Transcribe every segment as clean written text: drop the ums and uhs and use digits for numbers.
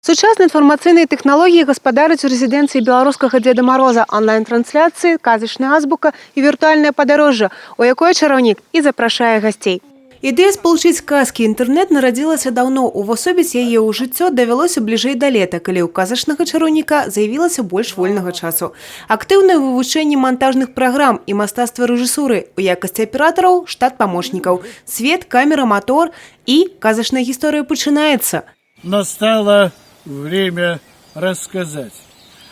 Сучасныя інфармацыйныя тэхналогіі гаспадараць у рэзідэнцыі беларускага Дзеда Мароза: анлайн-трансляцыі, казачная азбука і віртуальнае падарожжа, у якое чараўнік і запрашае гасцей. Ідэя спалучыць казкі і інтэрнэт нарадзілася даўно. Увасобіць яе ў жыццё давялося бліжэй да лета, калі ў казачнага чараўніка з'явілася больш вольнага часу. Актыўнае вывучэнне мантажных праграм і мастацтва рэжысуры, у якасці аператараў штат памочнікаў. Свет, камера, матор, і казачная гісторыя пачынаецца. Настало время рассказать.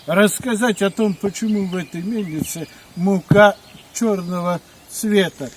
Рассказать о том, почему в этой мельнице мука черного цвета.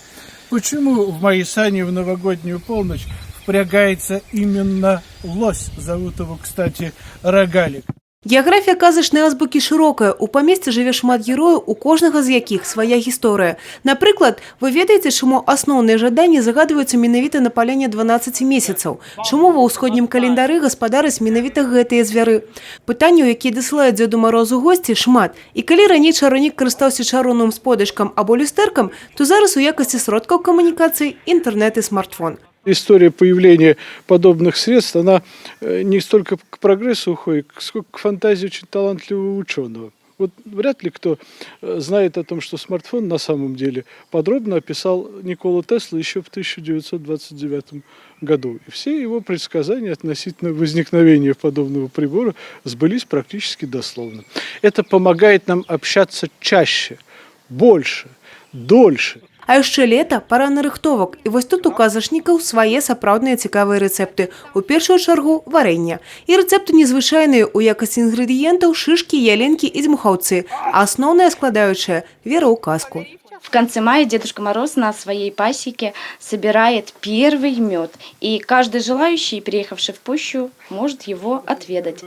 Почему в мои сани в новогоднюю полночь впрягается именно лось. Зовут его, кстати, Рогалик. Геаграфія казачнай азбукі шырокая. У памесці жыве шмат герояў, у кожнага з якіх свая гісторыя. Напрыклад, вы ведаеце, чаму асноўныя жаданні загадваюцца менавіта на паляне 12 месяцаў? Чаму ва ўсходнім календары гаспадараць менавіта гэтыя звяры? Пытанняў, якія дасылаюць Дзеду Марозу госці, шмат. І калі раней чараўнік карыстаўся чароўным сподачкам або люстэркам, то зараз у якасці сродкаў камунікацыі інтэрнэт і смартфон. История появления подобных средств, она не столько к прогрессу уходит, сколько к фантазии очень талантливого ученого. Вот вряд ли кто знает о том, что смартфон на самом деле подробно описал Никола Тесла еще в 1929 году. И все его предсказания относительно возникновения подобного прибора сбылись практически дословно. Это помогает нам общаться чаще, больше, дольше. А яшчэ лета — пара нарыхтовак. І вось тут у казачнікаў свае сапраўдныя цікавыя рэцэпты. У першую чаргу варэнне. І рэцэпты незвычайныя: у якасці інгрэдыентаў шышкі, ялінкі і дзьмухаўцы. А асноўная складаючая — вера ў казку. В конце мая Дедушка Мороз на своей пасеке собирает первый мед. И каждый желающий, приехавший в пущу, может его отведать.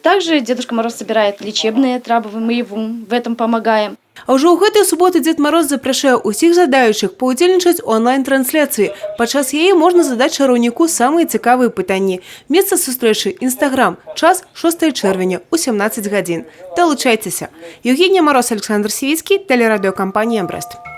Также Дедушка Мороз собирает лечебные травы, мы ему в этом помогаем. А ўжо ў гэтую суботу Дзед Мароз запрашае ўсіх жадаючых паўдзельнічаць у анлайн-трансляцыі. Падчас яе можна задаць чараўніку самыя цікавыя пытанні. Месца сустрэчы — Інстаграм, час — 6 чэрвеня у 17 гадзін. Далучайцеся. Яўгенія Мароз, Аляксандр Сівіцкі, тэлерадыёкампанія «Брэст».